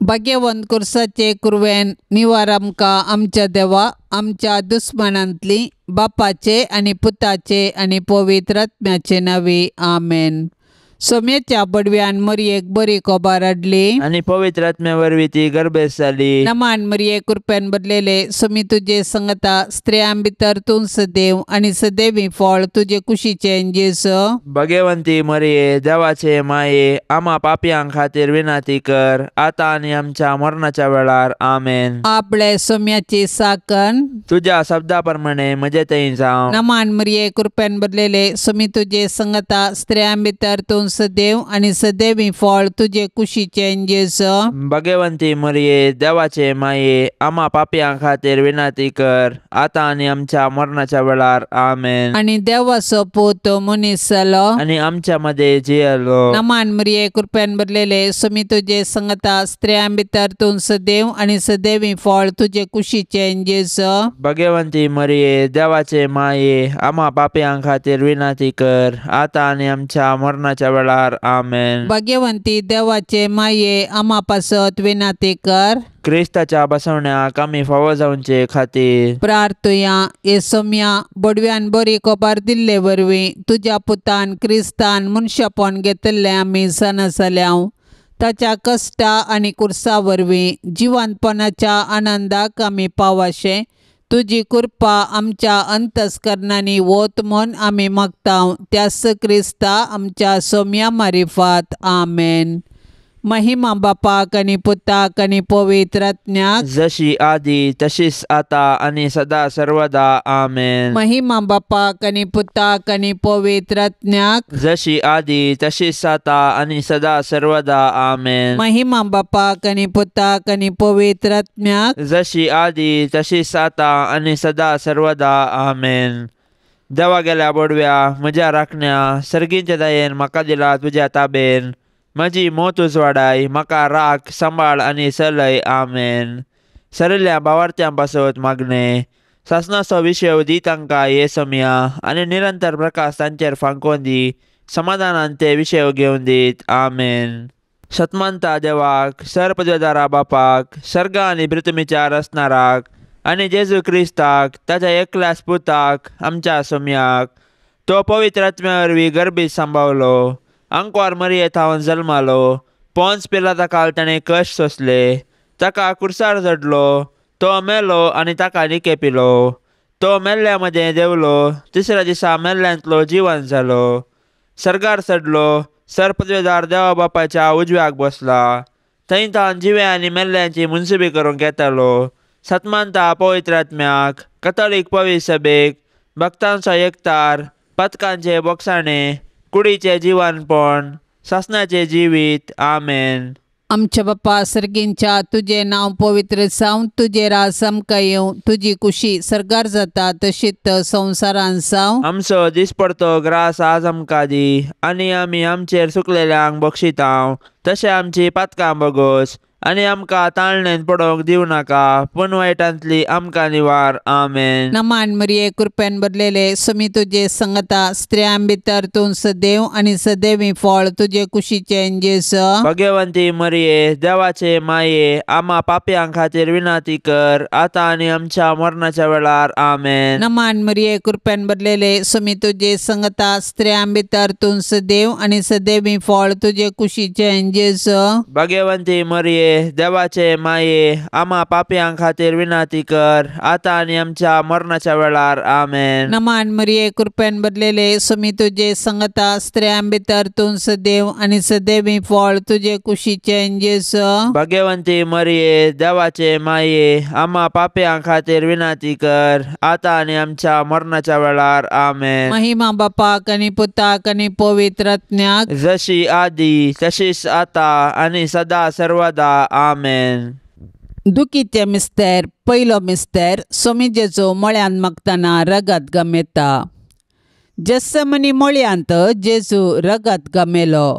भाग्यवंत कुर्साचे कुरवेन निवार आमकां आमच्या देवा आमच्या दुस्मानांतली बापाचे आनी पुताचे आनी पवित्र आत्म्याचे नांवी आमेन. सोम्याच्या बडव्यान मरयेक बरी खबर हाडली आनी पवित्र आत्म्या वरवीं ती गर्भेस्त जाली. नमान मरये कृपेन भरलेले सोमी तुजे संगता स्त्रियां भितर तूं सदैव आनी सदैवी फळ तुजे कुशीचें जेजू. भगवंती मरये देवाचे माये आमा पापयां खातीर विनंती कर आतां आनी आमच्या मरणाच्या वेळार आमेन. आपले सोम्याची साकन तुज्या शब्दा प्रमाणे म्हजे थंय जावं. नमान मरये कृपेन भरलेले सोमी तुजे संगता स्त्रियां भितर तूं सदैव आनी सदैवी फळ तुजे कुशीचें जेजू. भगवंती मरये देवाचे माये आमा पापयां खातीर विनंती कर आतां आनी आमच्या मरणाच्या वेळार आमेन. आनी देवाचो पूत मनीस जालो आनी आमच्या मदें जियेलो. नमान मरये कृपेन भरलेले सोमी तुजे संगता स्त्रियां भितर तूं सदैव आनी सदैवी फळ तुजे कुशीचें जेजू. भगवंती मरये देवाचे माये आमा पापयां खातीर विनंती कर आतां आनी आमच्या मरणाच्या वेळार आमेन. भाग्यवंती देवाचे माये आमा पासत विनंती कर. क्रिस्ताच्या बसवण्याक आमी फावो जावचे खातीर प्रार्थुया. हे सोम्या बडव्यान बरी खबर दिल्ले वरवीं तुज्या पुतान क्रिस्तान मनशापण घेतिल्लें आमी जाणा जाल्याव. ताच्या कश्टा आनी कुर्सा वरवीं जिवंतपणाच्या आनंदाक आमी पावाशें तुजी कृपा आमच्या अंतस्करणांनी वत म्हूण आमी मागता त्याच क्रिस्ता आमच्या सोम्या मारिफात आमेन. महिमा बापाक आनी पुताक आनी पवित्र आत्म्याक जशी आदी तशीच आता आनी सदा सर्वदा आमेन. महिमा बापाक आनी पुताक आनी पवित्र आत्म्याक जशी आदी तशीच आता आनी सदा सर्वदा आमेन. महिमा बापाक आनी पुताक आनी पवित्र आत्म्याक जशी आदी तशीच आता आनी सदा सर्वदा आमेन. देवा गेल्या बोडव्या म्हज्या राखण्या सर्गींच्या दयेन म्हाका दिला तुज्या ताबेन म्हजी मोत उजवाडाय म्हाका राख सांबाळ आनी चलय आमेन. सरिल्ल्या भावार्थ्यां पासत मागणें सासणाचो विशय दी तांकां हे समया आनी निरंतर प्रकाश तांचेर फांकोवन दी समाधानान ते विशय घेवन दीत आमेन. सतमानता देवाक सरपदवेदारा बापाक सर्ग आनी पृथ्वीच्या रचणाराक आनी जेजू क्रिस्ताक ताच्या एकल्याच पुताक आमच्या सोम्याक तो पवित्र आत्म्या वरवीं गर्भीत सांबावलो आंकवार मरये थावन जल्मालो पोन्स पिलाता काल ताणें कश्ट सोंसले ताका कुर्सार चडलो तो मेलो आनी ताका निके पिलो तो मेल्ल्या मदें देंवलो तिसऱ्या दिसा मेल्ल्यांतलो जिवन जालो सर्गार चडलो सरपदवेदार देवा बापाच्या उजव्याक बसला थंय तावन जिव्या आनी मेल्ल्यांची मुनसुबी करूंक येतालो. सतमानता पवित्र आत्म्याक कथोलीक पवित्र सभेक भक्तांचो एकतार पथकांचे बोगसाणे कुडीचें जिवनपण सासणाचें जिवीत आमेन. आमच्या बापा सर्गींच्या तुजें नांव पवित्र जावं तुजें राज आमकां येवं तुजी कुशी सर्गार जाता तशीच संवसारान जावं. आमचो दिसपडतो ग्रास आज आमकां दी आनी आमी आमचेर सुकलेल्यांक बक्षितांव तशें आमची पातकां बगोस आनी आमकां ताळणेन पडोवंक दिवं नाका पूण वायटांतली आमकां निवार आमेन. नमान मरये कृपेन भरलेले सोमी तुजे संगता स्त्रियां भितर तूं सदैव आनी सदैवी फळ तुजे कुशीचें जेजू. भगवंती मरये देवाचे माये आमा पापयां खातीर विनंती कर आतां आनी आमच्या मरणाच्या वेळार आमेन. नमान मरये कृपेन भरलेले सोमी तुजे संगता स्त्रियां भितर तूं सदैव आनी सदैवी फळ तुजे कुशीचें जेजू. भगवंती मरये देवाचे माये आमा पापयां खातीर विनंती कर आतां आनी आमच्या मरणाच्या वेळार आमेन. नमान मरये कृपेन भरलेले सोमी तुजे संगता स्त्रियां भितर तूं सदैव आनी सदैवी फळ तुजे कुशीचें जेजू. भगवंती मरये देवाचे माये आमा पापयां खातीर विनंती कर आतां आनी आमच्या मरणाच्या वेळार आमेन. महिमा बापाक आनी पुताक आनी पवित्र आत्म्याक जशी आदी तशीच आतां आनी सदा सर्वदा आमेन. दुखीचे मिस्तेर पयलो मिस्तेर सोमी जेजू मळ्यांत मागतना रगत गमेता. जेस्समनी मळ्यांत जेजू रगत गमेलो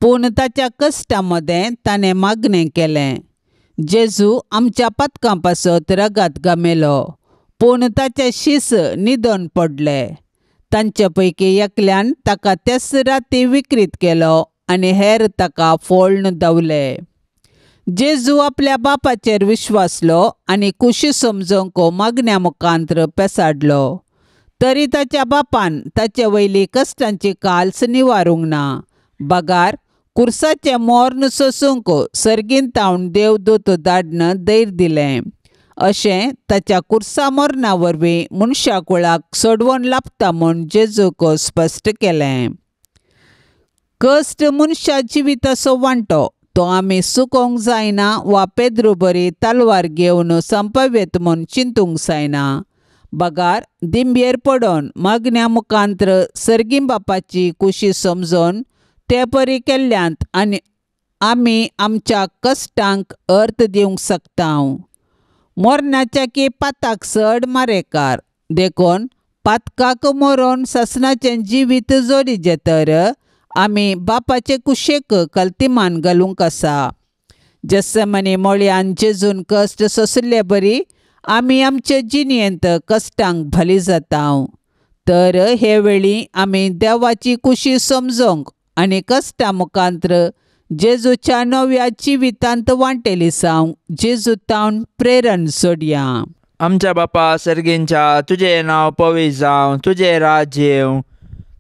पूण ताच्या कश्टा मदें ताणें मागणें केलें. जेजू आमच्या पातकां पासत रगत गमेलो पूण ताचे शीस न्हिदोन पडले. तांचे पैकी एकल्यान ताका त्याच राती विक्रीत केलो आनी हेर ताका फोळ्ण दवले. जेजू आपल्या बापाचेर विश्वासलो आनी कुशी समजूंक मागण्या मुखांत्र पेसाडलो. तरी ताच्या बापान ताचे वयली कश्टांची काल्स निवारूंक ना, बगार कुर्साचें मोर्न सोसूंक सर्गीन तावन देवदूत धाडन धैर्य दिलें. अशें ताच्या कुर्सा मोर्ना वरवीं मनशा कुळाक सोडवण लाभता म्हूण जेजूक स्पश्ट केलें. कश्ट मनशा जिविताचो वांटो, तो आमी सुकोवंक जायना वा पेद्रू बरी तलवार घेवन संपवेत म्हूण चिंतूंक जायना, बगार दिंबयेर पडोन मागण्या मुखांत्र सर्गी बापाची कुशी समजून ते परी केल्ल्यांत आनी आमी आमच्या कश्टांक अर्थ दिवंक शकता. मरणाच्या की पाताक चड मारेकार, देखून पातकाक मरोन सासणाचें जिवीत जोडीचें तर आमी बापाचे कुशेक कल्तिमान घालूंक आसा. जस्समनी मोळयान जेजून कश्ट सोंशिल्ले बरी आमी आमचे जिणेंत कश्टांक भाली जाता. तर हे वेळी आमी देवाची कुशी समजूंक आनी कश्टां मुखांत्र जेजूच्या नव्या जिवितांत वांटेली जावंक जेजू तावन प्रेरण सोडया. आमच्या बापा सर्गींच्या, तुजें नांव पवित्र जावं, तुजें राज्य येवं,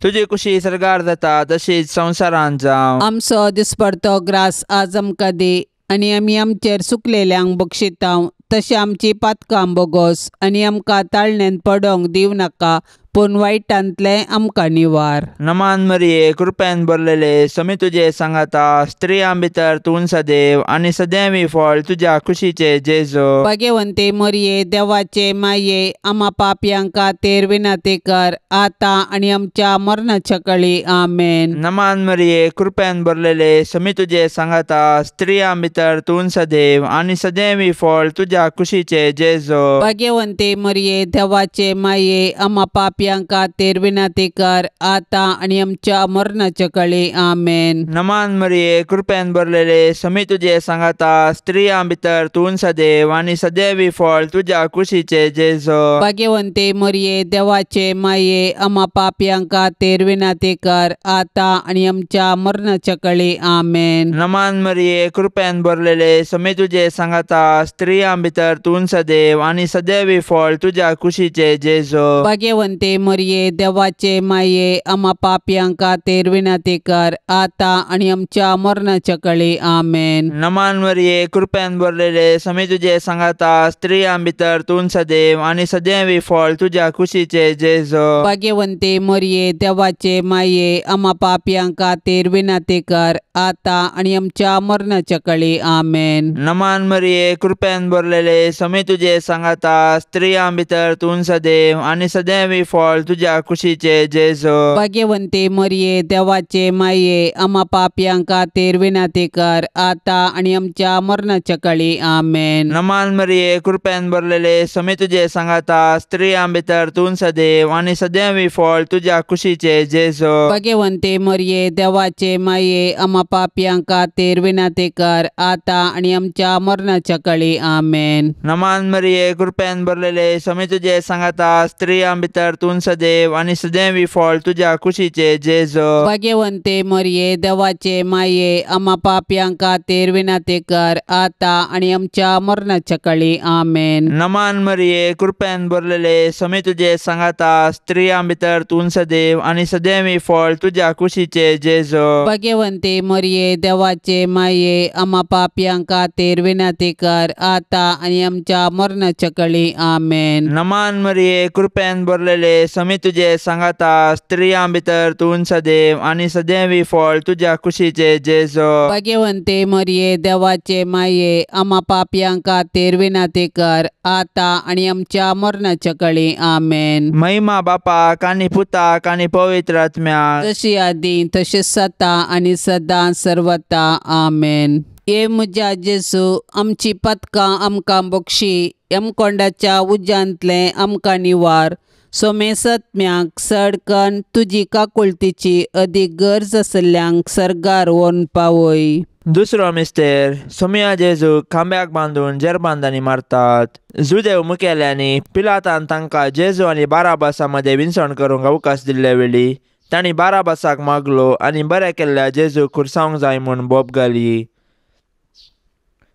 तुजी कुशी सर्गार जाता तशीच संवसारांत जावं. आमचो दिसपडतो ग्रास आज आमकां दी आनी आमी आमचेर सुकलेल्यांक बक्षितांव तशें आमची पातकां बोगोस आनी आमकां ताळणेन पडोंक दिवं नाका, पूण वायटांतलें आमकां निवार. नमान मरिये, कृपेन भरलेले, समी तुजे सांगाता, स्त्रियां भितर तूं सदैव आनी सदैवी फळ तुज्या कुशीचे जेजू. भाग्यवंते मरिये, देवाचे माये, आमा पापयांक खातीर विनंती कर आतां आनी आमच्या मरणाच्या कळी. आमेन. नमान मरिये, कृपेन भरलेले, समी तुजे सांगाता, स्त्रियां भितर तूं सदैव आनी सदैवी फळ तुज्या कुशीचे जेजू. भाग्यवंते मरिये, देवाचे माये, आमा पापयांक खातीर विनंती कर आतां आनी आमच्या मरणाच्या कळी. आमेन. नमान मरिये, कृपेन भरलेले, समी तुजे सांगाता, स्त्रियां भितर तूं सदैव आनी सदैवी फळ तुज्या कुशीचे जेजू. भाग्यवंते मरिये, देवाचे माये, आमा पापयांक खातीर विनंती कर आतां आनी आमच्या मरणाच्या कळी. आमेन. नमान मरिये, कृपेन भरलेले, समी तुजे सांगाता, स्त्रियां भितर तूं सदैव आनी सदैवी फळ तुज्या कुशीचे जेजू. भाग्यवंते मरिये, देवाचे माये, आमा पापयांक खातीर विनंती कर आतां आनी आमच्या मरणाच्या कळी. आमेन. नमान मरिये, कृपेन भरलेले, समी तुजे सांगाता, स्त्रियां भितर तूं सदैव आनी सदैवी फळ तुज्या कुशीचे जेजू. भाग्यवंते मरिये, देवाचे माये, आमा पापयांक खातीर विनंती कर आतां आनी आमच्या मरणाच्या कळी. आमेन. नमान मरिये, कृपेन भरलेले, समी तुजे सांगाता, स्त्रियां भितर तूं सदैव आनी सदैवी फळ तुज्या कुशीचे जेजू. भाग्यवंते मरिये, देवाचे माये, आमा पापयांक खातीर विनंती कर आतां आनी आमच्या मरणाच्या कळी. आमेन. नमान मरिये, कृपेन भरलेले, समी तुजे सांगाता, स्त्रियां भितर तूं सदैव आनी सदैवी फळ तुज्या कुशीचे जेजू. भाग्यवंते मरिये, देवाचे माये, आमा पापयांक खातीर विनंती कर आतां आनी आमच्या मरणाच्या कळी. आमेन. नमान मरिये, कृपेन भरलेले, समी तुजे सांगाता, स्त्रियां भितर तूं सदैव आनी सदैवी फळ तुज्या कुशीचे जेजू. भाग्यवंते मरिये, देवाचे माये, आमा पापयांक खातीर विनंती कर आतां आनी आमच्या मरणाच्या कळी. आमेन. नमान मरिये, कृपेन भरलेले, समी तुजे सांगाता, स्त्रियां भितर तूं सदैव आनी सदैवी फळ तुज्या कुशीचे जेजू. भाग्यवंते मरिये, देवाचे माये, आमा पापयांक खातीर विनंती कर आतां आनी आमच्या मरणाच्या कळी. आमेन. नमान मरिये, कृपेन भरलेले, समी तुजे सांगाता, स्त्रियां भितर तूं सदैव आनी सदैवी फळ तुज्या कुशीचे जेजू. भाग्यवंते मरिये, देवाचे माये, आमा पापयांक खातीर विनंती कर आतां आनी आमच्या मरणाच्या कळी. आमेन. महिमा बापाक आनी पुताक आनी पवित्र आत्म्याक, तशी आदी तशीच सता आनी सदां सर्वता. आमेन. हे म्हज्या जेजू, आमची पदकां आमकां बक्षी, यमकोंडाच्या उज्यांतलें आमकां निवार, सोमेसत्म्याक सडकन तुजी काकुळतीची अदीक गरज आशिल्ल्यांक सर्गार व्हरून पावय. दुसरो मिस्तेर, सोमिया जेजू खांब्याक बांदून जेरबांदांनी मारतात. जुदेव मुखेल्यांनी पिलातान तांकां जेजू आनी बाराबासा मदें विनसण करूंक अवकाश दिल्ले वेळी तांणी बाराबासाक मागलो आनी बरें केल्ल्या जेजू खुर्सावंक जाय म्हूण बोब घाली.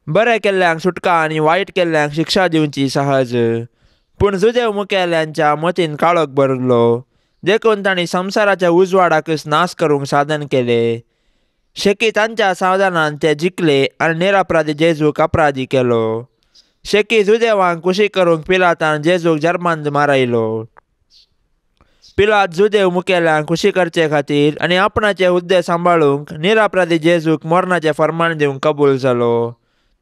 बरें केल्ल्यांक सुटका आनी वायट केल्ल्यांक शिक्षा दिवची सहज. पूण जुदेव मुखेल्यांच्या मतीन काळोख भरलो, देखून तांणी संवसाराच्या उजवाडाकच नाश करूंक साधन केलें. शेकी तांच्या सावधानान ते जिखले आनी निरपराधी जेजूक अपराधी केलो. शेकी जुदेवांक खुशी करूंक पिलातान जेजूक जर्मांत मारायलो. पिलात जुदेव मुखेल्यांक खुशी करचे खातीर आनी आपणाचे हुद्दे सांबाळूंक निरपराधी जेजूक मरणाचें फर्मान दिवंक कबूल जालो.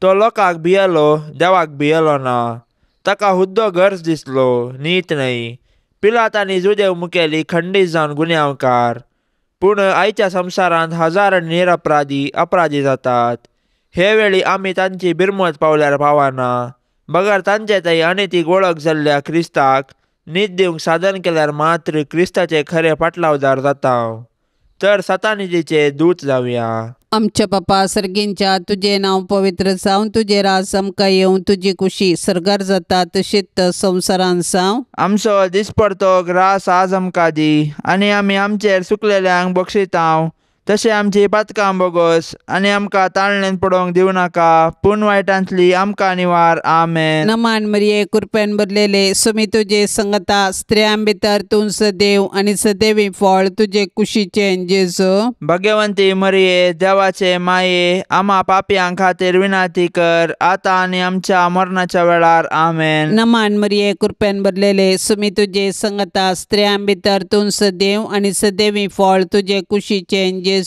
तो लोकांक भियेलो, देवाक भियेलो ना. ताका हुद्दो गरज दिसलो, नीत न्हय. पिलात आनी जुदेव मुखेली खंडीत जावन गुन्यांवकार. पूण आयच्या संवसारांत हजारांनी निरपराधी अपराधी जातात. हे वेळी आमी तांची बिरमत पावल्यार पावना, बगर तांचे थंय अनितीक वळख जाल्ल्या क्रिस्ताक नीत दिवंक साधन केल्यार मात्र क्रिस्ताचे खरे पाटलावदार जाता. तर सतानितीचे दूत जावया. आमच्या बापा सर्गींच्या, तुजें नांव पवित्र जावं, तुजें राज आमकां येवं, तुजी कुशी सर्गार जाता तशीच संवसारान जावं. आमचो दिसपडतो ग्रास आज आमकां दी, आनी आमी आमचेर सुकलेल्यांक बक्षितांव, तशें आमची पातकां बोगस, आनी आमकां ताळणेन पडोवंक दिवं नाका, पूण वायटांतली आमकां निवार. आमेन. नमान मरिये, कृपेन भरलेले, सुमी तुजे संगता, स्त्रियां भितर तूं सदैव आनी सदैवी फळ तुजे कुशीचें जेजू. भगवंती मरिये, देवाचे माये, आमा पापयां खातीर विनंती कर, आतां आनी आमच्या मरणाच्या वेळार. आमेन. नमान मरिये, कृपेन भरलेले, सुमी तुजे संगता, स्त्रियां भितर तूं सदैव आनी सदैवी फळ तुजे कुशीचें जेजू.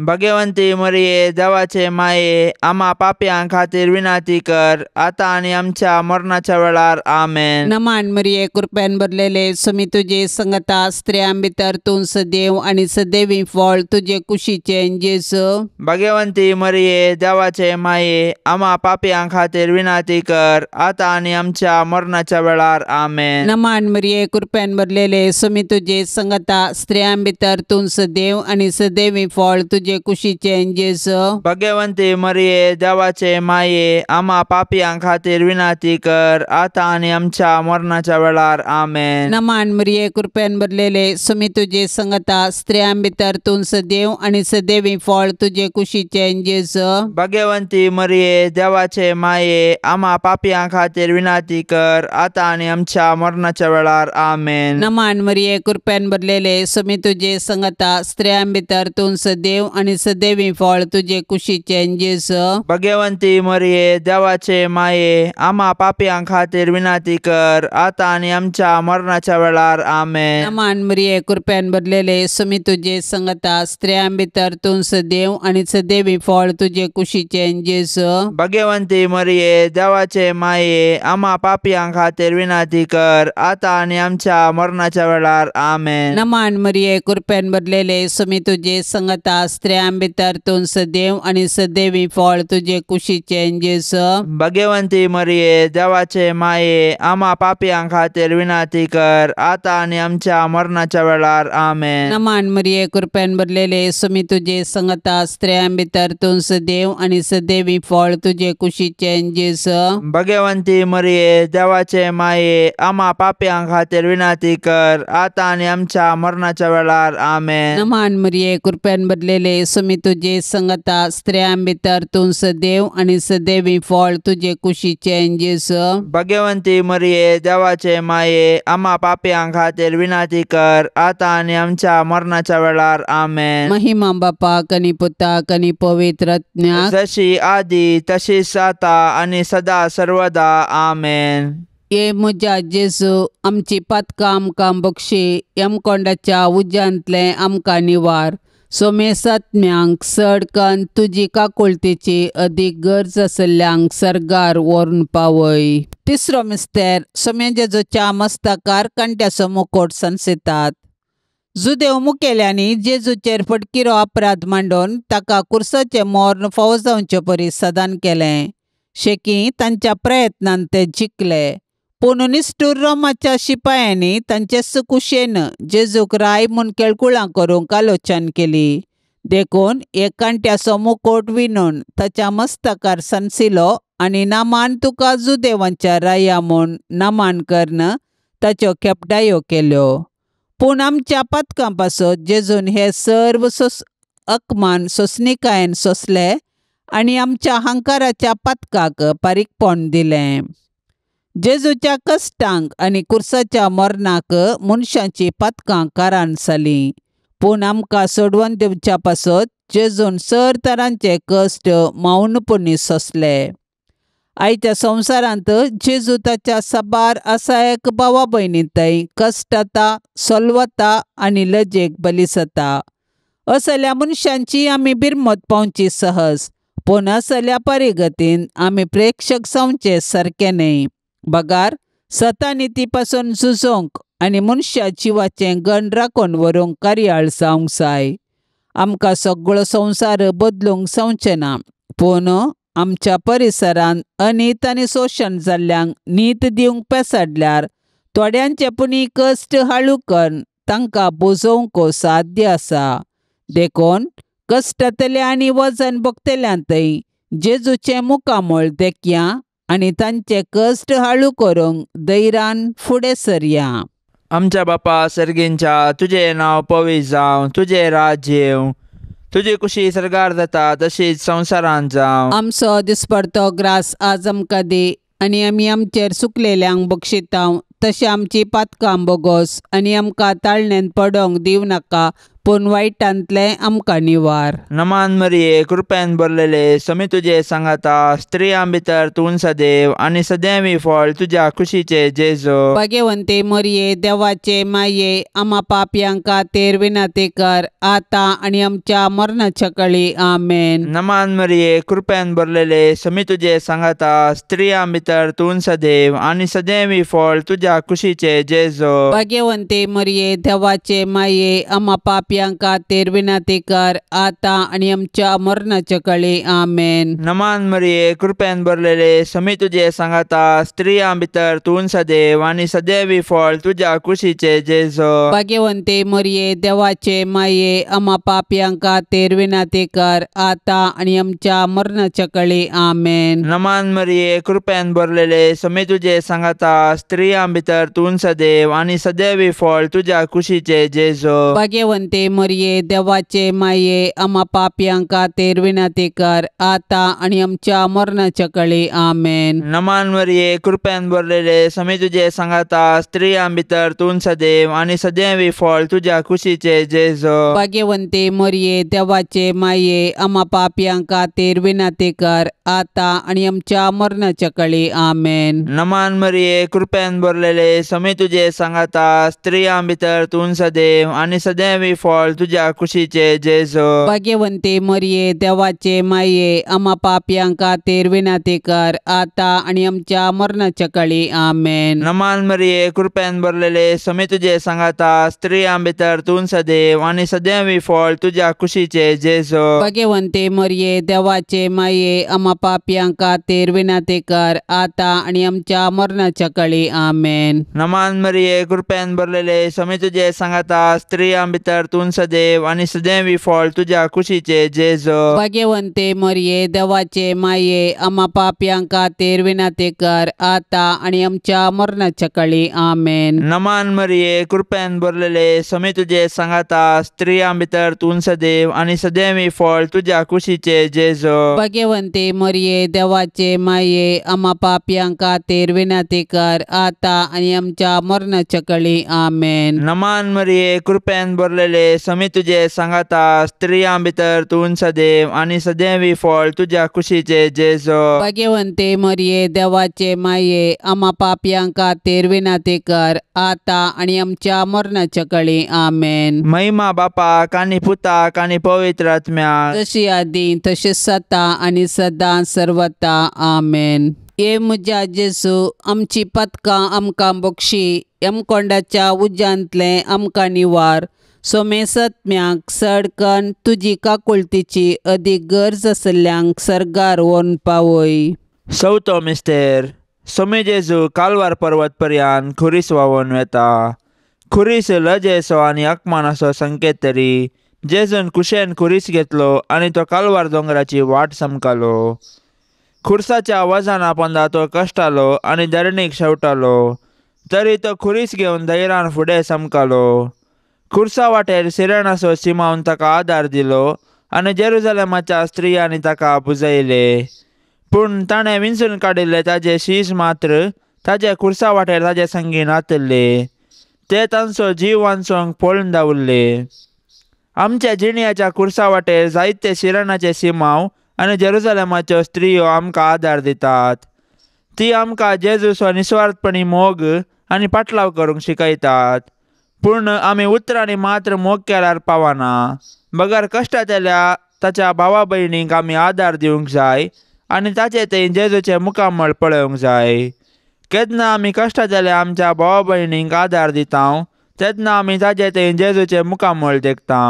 भगवंती मरिये, देवाचे माये, आमा पापयां खातीर विनंती कर, आतां आनी आमच्या मरणाच्या वेळार. आमेन. नमान मरिये, कृपेन भरलेले, सुमी तुजे संगता, स्त्रियां भितर तूं सदैव आनी सदैवी फळ तुजे कुशीचें जेजू. भगवंती मरिये, देवाचे माये, आमा पापयां खातीर विनंती कर, आतां आनी आमच्या मरणाच्या वेळार. आमेन. नमान मरिये, कृपेन भरलेले, सुमी तुजे संगता, स्त्रियां भितर तूं सदैव आनी सदैवी फळ तुजे कुशीचें जेजू. भगवंती मरिये, देवाचे माये, आमा पापयां खातीर विनंती कर, आतां आनी आमच्या मरणाच्या वेळार. आमेन. नमान मरिये, कृपेन भरलेले, सुमी तुजे संगता, स्त्रियां भितर तूं सदैव आनी सदैवी फळ तुजे कुशीचें जेजू. भगवंती मरिये, देवाचे माये, आमा पापयां खातीर विनंती कर, आतां आनी आमच्या मरणाच्या वेळार. आमेन. नमान मरिये, कृपेन भरलेले, सुमी तुजे संगता, स्त्रियां भितर तूं सदैव आनी सदैवी फळ तुजे कुशीचें जेजू. भगवंती मरिये, देवाचे माये, आमा पापयां खातीर विनंती कर, आतां आनी आमच्या मरणाच्या वेळार. आमेन. नमान मरिये, कृपेन भरलेले, सुमी तुजे संगता, स्त्रियां भितर तूं सदैव आनी सदैवी फळ तुजे कुशीचें जेजू. भगवंती मरिये, देवाचे माये, आमा पापयां खातीर विनंती कर, आतां आनी आमच्या मरणाच्या वेळार. आमेन. नमान मरिये, कृपेन भरलेले, सुमी तुजे संगता, स्त्रियां भितर तूं सदैव आनी सदैवी फळ तुजे कुशीचें जेजू. भगवंती मरिये, देवाचे माये, आमा पापयां खातीर विनंती कर, आतां आनी आमच्या मरणाच्या वेळार. आमेन. नमान मरिये, कृपेन भरलेले, सुमी तुजे संगता, स्त्रियां भितर तूं सदैव आनी सदैवी फळ तुजे कुशीचें जेजू. भगवंती मरिये, देवाचे माये, आमा पापयां खातीर विनंती कर, आतां आनी आमच्या मरणाच्या वेळार. आमेन. नमान मरिये, कृपेन भरलेले, सुमी तुजे संगता, स्त्रियां भितर तूं सदैव आनी सदैवी फळ तुजे कुशीचें जेजू. भगवंती मरिये, देवाचे माये, आमा पापयां खातीर विनंती कर, आतां आनी आमच्या मरणाच्या वेळार. आमेन. महिमा बापाक आनी पुताक आनी पवित्र आत्म्याक, जशी आदी तशीच आतां आनी सदा सर्वदा. आमेन. ये म्हज्या जेजू, आमची पातकां आमकां बक्षी, यमकोंडाच्या उज्यांतलें आमकां निवार. सोमेसात्म्यांक चड कन्न तुजी काकुळतेची अदीक गरज आशिल्ल्यांक सर्गार व्हरून पावय. तिसरो मिस्तेर, सोम्या जेजूच्या मस्तकार कांट्याचो मुकोट सनसितात. जुदेव मुखेल्यांनी जेजूचेर फटकिरो अपराध मांडून ताका कुर्साचें मर्ण फावो जावचे परी सदान केलें. शेकी तांच्या प्रयत्नान ते जिखले, पूण निश्ठूर रोमाच्या शिपायांनी तांचे कुशेन जेजूक राय म्हूण केळकुळां करूंक आलोचन केली. देखून एक कांट्याचो मुकोट विणून ताच्या मस्तकार सनसिलो आनी नामान तुका जुदेवांच्या राया म्हूण नामान करून ताच्यो खेपटायो केल्यो. पूण आमच्या पातकां पासत जेजून हे सर्व अपमान सोंसणीकायेन सोंसले आनी आमच्या हांकाराच्या पातकाक पारीकपण दिलें. जेजूच्या कश्टांक आनी कुर्साच्या मरणाक मनशाची पातकां कारण जालीं, पूण आमकां सोडवून दिवच्या पासत जेजून सर तरांचे कश्ट मौनपणी सोंसले. आयच्या संवसारांत जेजू ताच्या साबार असायक भावा भयणी थंय कश्टता, सोलवता आनी लजेक बलिसता. असल्या मनशांची आमी बिरमत पावची सहज, पूण असल्या परिगतीन आमी प्रेक्षक जावचे सारकें न्हय, बगार सतानिती पासून झुजोवंक आनी मनशा जिवाचें गण राखून व्हरूंक कार्याळ जावंक जाय. आमकां सगळो संवसार बदलूंक जावचें ना, पूण आमच्या परिसरांत अनीत आनी शोशण जाल्ल्यांक नीत दिवंक पेसाडल्यार थोड्यांचे पुणी कश्ट हाळू करून तांकां बोजोवंक साध्य आसा. देखून कश्टांतले आनी वजन भोगतल्यांतय जेजूचें मुखामळ देखया आनी तांचे कश्ट हाळू करूंक धैर्यान फुडें सरया. आमच्या बापा सर्गींच्या, तुजें नांव पवित्र जावं, तुजें राज्य येवं, तुजी कुशी सर्गार जाता तशीच संवसारांत जावं. आमचो दिसपडतो ग्रास आज आमकां दी आनी आमी आमचेर सुकलेल्यांक बक्षितांव तशें आमची पातकां बोगोस आनी आमकां ताळणेंत पडोंक दिवं नाका, पूण वायटांतलें आमकां निवार. नमान मरिये, कृपेन भरलेले, समी तुजे सांगाता, स्त्रियां भितर तूं सदैव आनी सदैवी फळ तुज्या कुशीचे जेजू. भाग्यवंते मरिये, देवाचे माये, आमा पापयांक खातीर विनंती कर आतां आनी आमच्या मरणाच्या कळी. आमेन. नमान मरिये, कृपेन भरलेले, समी तुजे सांगाता, स्त्रियां भितर तूं सदैव आनी सदैवी फळ तुज्या कुशीचे जेजू. भाग्यवंते मरिये, देवाचे माये, आमा पापयांक खातीर विनंती कर आतां आनी आमच्या मरणाच्या कळी. आमेन. नमान मरिये, कृपेन भरलेले, समी तुजे सांगाता, स्त्रियां भितर तूं सदैव आनी सदैवी फळ तुज्या कुशीचे जेजू. भाग्यवंते मरिये, देवाचे माये, आमा पापयांक खातीर विनंती कर आतां आनी आमच्या मरणाच्या कळी. आमेन. नमान मरिये, कृपेन भरलेले, समी तुजे सांगाता, स्त्रियां भितर तूं सदैव आनी सदैवी फळ तुज्या कुशीचे जेजू. भाग्यवंते मरिये, देवाचे माये, आमा पापयांक खातीर विनंती कर आतां आनी आमच्या मरणाच्या कळी. आमेन. नमान मरिये, कृपेन भरलेले, समी तुजे सांगाता, स्त्रियां भितर तूं सदैव आनी सदैवी फळ तुज्या कुशीचे जेजू. भाग्यवंते मरिये, देवाचे माये, आमा पापयांक खातीर विनंती कर आतां आनी आमच्या मरणाच्या कळी. आमेन. नमान मरिये, कृपेन भरलेले, समी तुजे सांगाता, स्त्रियां भितर तूं सदैव आनी सदैवी फळ तुज्या कुशीचे जेजू. भाग्यवंते मरिये, देवाचे माये, आमा पापयांक खातीर विनंती कर आतां आनी आमच्या मरणाच्या कळी. आमेन. नमान मरिये, कृपेन भरलेले, समी तुजे सांगाता, स्त्रियां भितर तूं सदैव आनी सदैवी फळ तुज्या कुशीचे जेजू. भाग्यवंते मरिये, देवाचे माये, आमा पापयांक खातीर विनंती कर आतां आनी आमच्या मरणाच्या कळी. आमेन. नमान मरिये, कृपेन भरलेले, समी तुजे सांगाता, स्त्रियां भितर तूं सदैव आनी सदैवी फळ तुज्या कुशीचे जेजू. भाग्यवंते मरिये, देवाचे माये, आमा पापयांक खातीर विनंती कर आतां आनी आमच्या मरणाच्या कळी. आमेन. नमान मरिये, कृपेन भरलेले, समी तुजे सांगाता, स्त्रियां भितर तूं सदैव आनी सदैवी फळ तुज्या कुशीचे जेजू. भाग्यवंते मरिये, देवाचे माये, आमा पापयांक खातीर विनंती कर आतां आनी आमच्या मरणाच्या कळी. आमेन. नमान मरिये, कृपेन भरलेले, समी तुजे सांगाता, स्त्रियां भितर तूं सदैव आनी सदैवी फळ तुज्या कुशीचे जेजू. भाग्यवंते मरिये, देवाचे माये, आमा पापयांक खातीर विनंती कर आतां आनी आमच्या मरणाच्या कळी. आमेन. महिमा बापाक आनी पुताक आनी पवित्र आत्म्याक, जशी आदी तशीच आतां आनी सदां सर्वता. आमेन. हे म्हज्या जेजू, आमची पदकां आमकां बक्षी, यमकोंडाच्या उज्यांतलें आमकां निवार. सोमेसत्म्याक सडकन तुजी काकुळतीची अदीक गरज आशिल्ल्यांक सर्गार व्हरून पावय. चवथो मिस्तेर. सोमे जेजू कालवार पर्वत पर्यान खुरीस व्हांवून वेता. खुरीस लजेचो आनी अपमानाचो संकेत तरी जेजून कुशेन खुरीस घेतलो आनी तो कालवार दोंगराची वाट समकालो. खुर्साच्या वजना पोंदा तो कश्टालो आनी धरणीक शेवटालो, तरी तो खुरीस घेवन धैर्यान फुडें समकालो. खुर्सा वाटेर सिरणाचो सिमावन ताका आदार दिलो आनी जेरुजलेमाच्या स्त्रियांनी ताका पुजयले. पूण ताणें विंचून काडिल्ले ताजे शीस मात्र ताजे खुर्सा वाटेर ताजे संगी नातल्ले. ते तांचो जीव वांचोवंक पळून धांवल्ले. आमच्या जिणयाच्या खुर्सा वाटेर जायते शिरणाचे सिमांव आनी जेरुजलेमाच्यो स्त्रियो आमकां आदार दितात. ती आमकां जेजूचो निस्वार्थपणी मोग आनी पाटलाव करूंक शिकयतात. पूण आमी उतरांनी मात्र मोग केल्यार पावना, बगर कश्टांतल्या ताच्या भावा भयणींक आमी आदार दिवंक जाय आनी ताचे थंय जेजूचें मुखामळ पळोवंक जाय. केन्ना आमी कश्टांतल्या आमच्या भावा भयणींक आदार दिता तेन्ना आमी ताचे थंय जेजूचें मुखामळ देखता.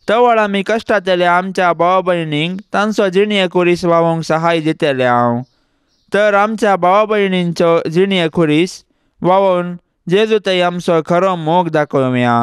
तवळ आमी कश्टांतल्या आमच्या भावा भयणींक तांचो जिणये खुरीस वावोवंक सहाय दितले हांव. तर आमच्या भावा भयणींचो जिणये खुरीस वावोवन जेजू थंय आमचो खरो मोग दाखोवया.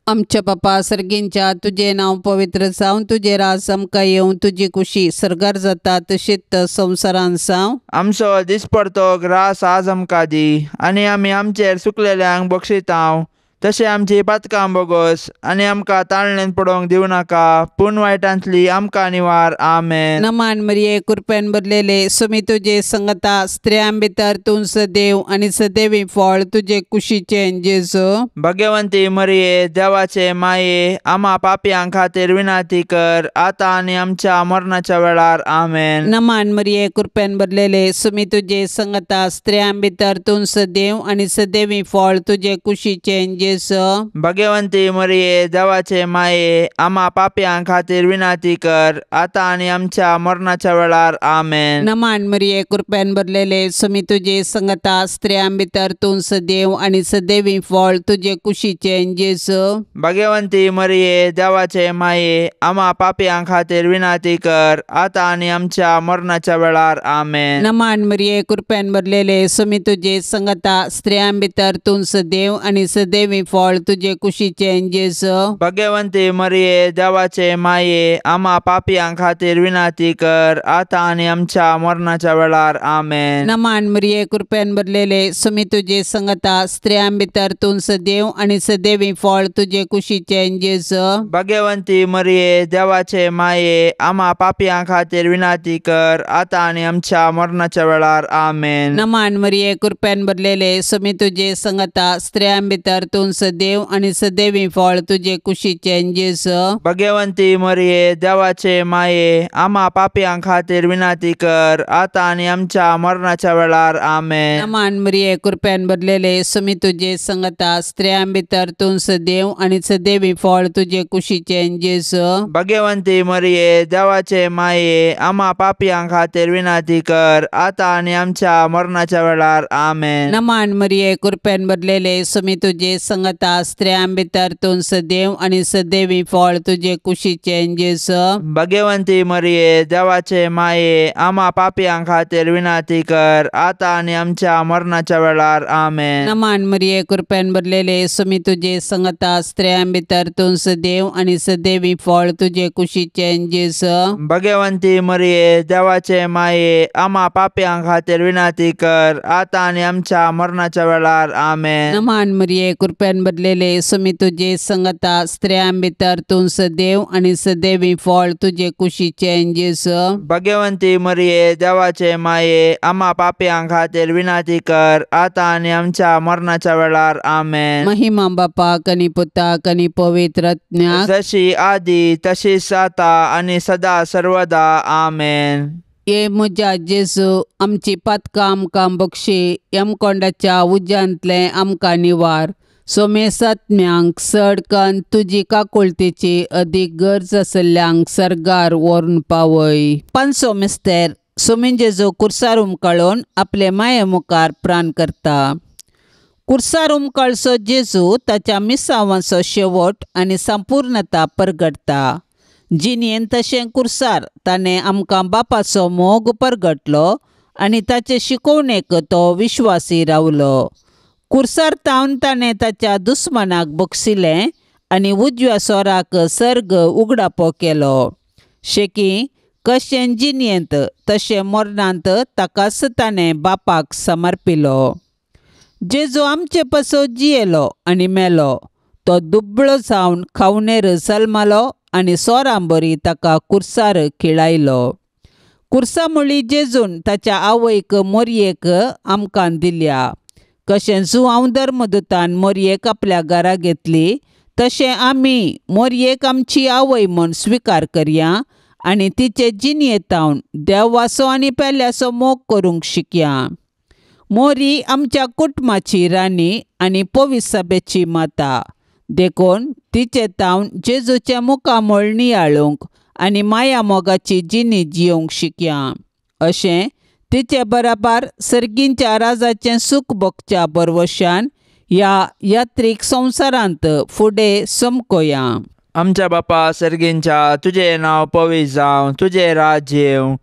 आमच्या बापा सर्गींच्या तुजें नांव पवित्र जावं, तुजें राज आमकां येवं, तुजी कुशी सर्गार जाता तशीच संवसारान जावं. आमचो दिसपडतो ग्रास आज आमकां दी आनी आमी आमचेर सुकलेल्यांक बक्षितांव तशें आमची पातकां बोगोस आनी आमकां ताळणेन पडोवंक दिवं नाका, पूण वायटांतली आमकां निवार. आमेन. नमान मरिये, कृपेन भरलेले, सुमी तुजे संगता, स्त्रियां भितर तूं सदैव आनी सदैवी फळ तुजे कुशीचें जेजू. भगवंती मरिये, देवाचे माये, आमा पापयां खातीर विनंती कर आतां आनी आमच्या मरणाच्या वेळार. आमेन. नमान मरिये, कृपेन भरलेले, सुमी तुजे संगता, स्त्रियां भितर तूं सदैव आनी सदैवी फळ तुजे कुशीचें जेजू. भगवंती मरिये, देवाचे माये, आमा पापयां खातीर विनंती कर आतां आनी आमच्या मरणाच्या वेळार. आमेन. नमान मरिये, कृपेन भरलेले, सुमी तुजे संगता, स्त्रियां भितर तूं सदैव आनी सदैवी फळ तुजे कुशीचें जेजू. भगवंती मरिये, देवाचे माये, आमा पापयां खातीर विनंती कर आतां आनी आमच्या मरणाच्या वेळार. आमेन. नमान मरिये, कृपेन भरलेले, सुमी तुजे संगता, स्त्रियां भितर तूं सदैव आनी सदैवी फळ तुजे कुशीचें जेजू. भगवंती मरिये, देवाचे माये, आमा पापयां खातीर विनंती कर आतां आनी आमच्या मरणाच्या वेळार. आमेन. नमान मरिये, कृपेन भरलेले, सुमी तुजे संगता, स्त्रियां भितर तूं सदैव आनी सदैवी फळ तुजे कुशीचें जेजू. भगवंती मरिये, देवाचे माये, आमा पापयां खातीर विनंती कर आतां आनी आमच्या मरणाच्या वेळार. आमेन. नमान मरिये, कृपेन भरलेले, सुमी तुजे संगता, स्त्रियां भितर तूं सदैव आनी सदैवी फळ तुजे कुशीचें जेजू. भगवंती मरिये, देवाचे माये, आमा पापयां खातीर विनंती कर आतां आनी आमच्या मरणाच्या वेळार. आमेन. नमान मरिये, कृपेन भरलेले, सुमी तुजे संगता, स्त्रियां भितर तूं सदैव आनी सदैवी फळ तुजे कुशीचें जेजू. भगवंती मरिये, देवाचे माये, आमा पापयां खातीर विनंती कर आतां आनी आमच्या मरणाच्या वेळार. आमेन. नमान मरिये, कृपेन भरलेले, सुमी तुजे संगता, स्त्रियां भितर तूं सदैव आनी सदैवी फळ तुजे कुशीचें जेजू. भगवंती मरिये, देवाचे माये, आमा पापयां खातीर विनंती कर आतां आनी आमच्या मरणाच्या वेळार. आमेन. नमान मरिये, कृपेन भरलेले, सुमी तुजे संगता, स्त्रियां भितर तूं सदैव आनी सदैवी फळ तुजे कुशीचें जेजू. भगवंती मरिये, देवाचे माये, आमा पापयां खातीर विनंती कर आतां आनी आमच्या मरणाच्या वेळार. आमेन. नमान मरिये, कृपेन भरलेले, सुमी तुजे संगता, स्त्रियां भितर तूं सदैव आनी सदैवी फळ तुजे कुशीचें जेजू. भगवंती मरिये, देवाचे माये, आमा पापयां खातीर विनंती कर आतां आनी आमच्या मरणाच्या वेळार. आमेन. महिमा बापाक आनी पुताक आनी पवित्र आत्म्याक, जशी आदी तशीच आतां आनी सदा सर्वदा. आमेन. ये म्हज्या जेजू, आमची पातकां आमकां बक्षी, यमकोंडाच्या उज्यांतलें आमकां निवार. सोमेसात्म्यांक चड कन्न तुजी काकुळतेची अदीक गरज आशिल्ल्यांक सर्गार व्हरून पावय. पांचसो मिस्तेर सोमीन जेजू कुर्सार उमकाळून आपले माये मुखार प्राण करता. कुर्सार उमकाळचो जेजू ताच्या मिसावांचो शेवट आनी संपूर्णता परगटता. जिणेन तशें कुर्सार ताणें आमकां बापाचो मोग परगटलो आनी ताचे शिकोवणेक तो विश्वासी रावलो. कुर्सार तावन ताणें ताच्या दुस्मानाक बक्षिलें आनी उजव्या सोराक सर्ग उगडापो केलो. शेकी कशें जिणेंत तशें मरणांत ताकाच ताणें बापाक समर्पिलो. जेजू आमचे पासत जियेलो आनी मेलो. तो दुबळो जावन खावणेर जल्मलो आनी सोरांबरी ताका कुर्सार खिळायलो. कुर्सा मुळी जेजून ताच्या आवयक मोरयेक आमकां दिल्या. कशें जुआंव धर्मदूतान मोरयेक आपल्या घरा घेतली तशें आमी मोरयेक आमची आवय म्हूण स्विकार करया आनी तिचे जिणयेतावन देवाचो आनी पेल्याचो मोग करूंक शिकया. मोरी आमच्या कुटुंबाची राणी आनी पवित्र माता, देखून तिचे तावन जेजूचें मुखामळ नियाळूंक आनी माया मोगाची जिणी जियोवंक शिकया. अशें तिचे बराबर सर्गींच्या राजाचें सूख भोगच्या बरवशान ह्या यात्रीक संवसारांत फुडें समकोया. आमच्या बापा सर्गींच्या, तुजें नांव पवित्र जावं, तुजें राज्य येवं,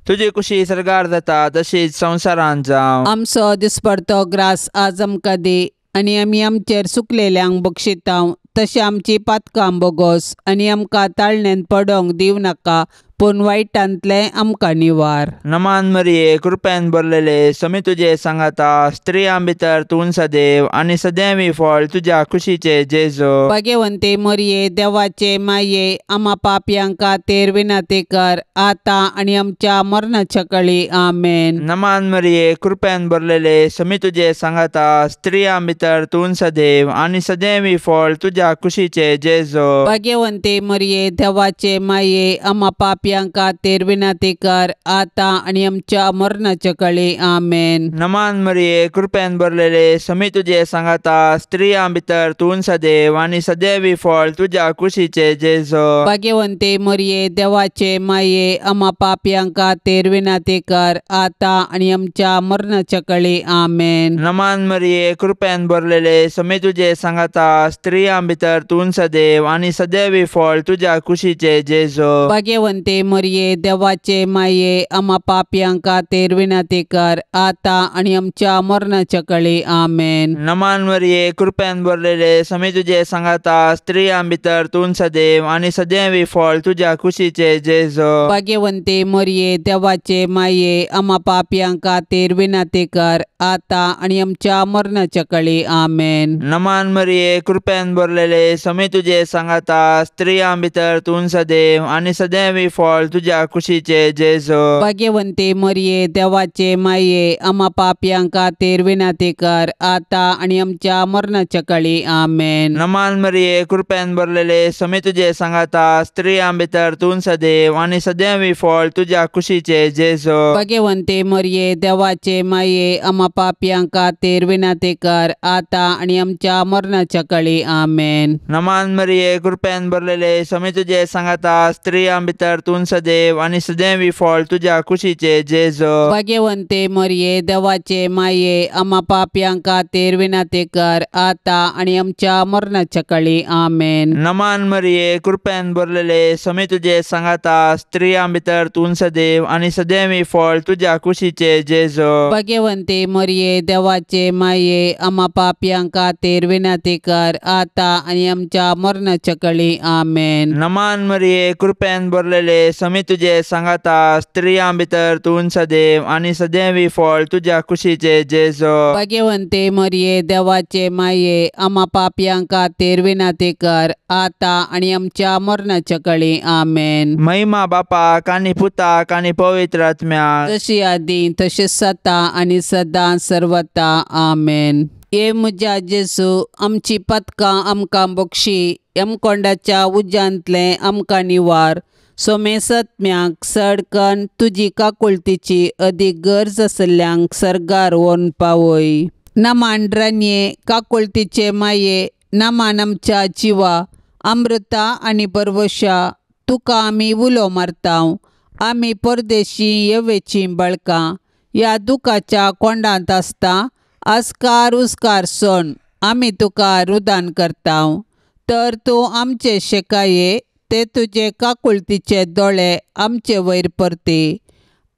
तुजी कुशी सर्गार जाता तशीच संवसारांत जावं. आमचो दिसपडतो ग्रास आज आमकां दी आनी आमी आमचेर सुकलेल्यांक बक्षितांव तशें आमची पातकां बोगोस आनी आमकां ताळण्यांत पडोंक दिवं नाका, पूण वायटांतलें आमकां निवार. नमान मरिये, कृपेन भरलेले, समी तुजे सांगाता, स्त्रियां भितर तूं सदैव आनी सदैवी फळ तुज्या कुशीचे जेजू. भाग्यवंते मरिये, देवाचे माये, आमा पापयांक खातीर विनंती कर आतां आनी आमच्या मरणाच्या कळी. आमेन. नमान मरिये, कृपेन भरलेले, समी तुजे सांगाता, स्त्रियां भितर तूं सदैव आनी सदैवी फळ तुज्या कुशीचे जेजू. भाग्यवंते मरिये, देवाचे माये, आमा पापयांक खातीर विनंती कर आतां आनी आमच्या मरणाच्या कळी. आमेन. नमान मरिये, कृपेन भरलेले, समी तुजे सांगाता, स्त्रियां भितर तूं सदैव आनी सदैवी फळ तुज्या कुशीचे जेजू. भाग्यवंते मरिये, देवाचे माये, आमा पापयांक खातीर विनंती कर आतां आनी आमच्या मरणाच्या कळी. आमेन. नमान मरिये, कृपेन भरलेले, समी तुजे सांगाता, स्त्रियां भितर तूं सदैव आनी सदैवी फळ तुज्या कुशीचे जेजू. भाग्यवंते मरिये, देवाचे माये, आमा पापयांक खातीर विनंती कर आतां आनी आमच्या मरणाच्या कळी. आमेन. नमान मरिये, कृपेन भरलेले, समी तुजे सांगाता, स्त्रियां भितर तूं सदैव आनी सदैवी फळ तुज्या कुशीचे जेजू. भाग्यवंते मरिये, देवाचे माये, आमा पापयांक खातीर विनंती कर आतां आनी आमच्या मरणाच्या कळी. आमेन. नमान मरिये, कृपेन भरलेले, समी तुजे सांगाता, स्त्रियां भितर तूं सदैव आनी सदैवी फळ तुज्या कुशीचे जेजू. भाग्यवंते मरिये, देवाचे माये, आमा पापयांक खातीर विनंती कर आतां आनी आमच्या मरणाच्या कळी. आमेन. नमान मरिये, कृपेन भरलेले, समी तुजे सांगाता, स्त्रियां भितर तूं सदैव आनी सदैवी फळ तुज्या कुशीचे जेजू. भाग्यवंते मरिये, देवाचे माये, आमा पापयांक खातीर विनंती कर आतां आनी आमच्या मरणाच्या कळी. आमेन. नमान मरिये, कृपेन भरलेले, समी तुजे सांगाता, स्त्रियां भितर तूं सदैव आनी सदैवी फळ तुज्या कुशीचे जेजू. भाग्यवंते मरिये, देवाचे माये, आमा पापयांक खातीर विनंती कर आतां आनी आमच्या मरणाच्या कळी. आमेन. नमान मरिये, कृपेन भरलेले, समी तुजे सांगाता, स्त्रियां भितर तूं सदैव आनी सदैवी फळ तुज्या कुशीचे जेजू. भाग्यवंते मरिये, देवाचे माये, आमा पापयांक खातीर विनंती कर आतां आनी आमच्या मरणाच्या कळी. आमेन. नमान मरिये, कृपेन भरलेले, समी तुजे सांगाता, स्त्रियां भितर तूं सदैव आनी सदैवी फळ तुज्या कुशीचे जेजू. भाग्यवंते मरिये, देवाचे माये, आमा पापयांक खातीर विनंती कर आतां आनी आमच्या मरणाच्या कळी. आमेन. महिमा बापाक आनी पुताक आनी पवित्र आत्म्याक, जशी आदी तशीच सता आनी सदां सर्वता. आमेन. हे म्हज्या जेजू, आमची पदकां आमकां बक्षी, यमकोंडाच्या उज्यांतलें आमकां निवार. सोमेसत्म्याक सडकन तुजी काकुळतीची अदीक गरज आसल्ल्यांक सर्गार व्हरून पावय. नमान रानये, काकुळतीचे माये, नमान आमच्या जिवा, अमृता आनी परवशा, तुका आमी उलो मारतांव. आमी परदेशी येवेचीं बळकां ह्या दुखाच्या कोंडांत आसता आस्कार उस्कार सण आमी तुका रुदान करतांव. तर तूं आमचे शेकाये ते तुजे काकुळतीचे दोळे आमचे वयर परती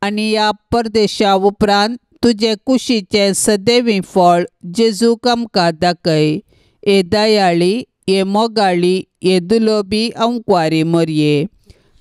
आनी ह्या परदेशा उपरांत तुजे कुशीचें सदैवी फळ जेजूक आमकां दाखय. हे दयाळी, हे मोगाळी, हे दुलोबी अंकवारी मरये,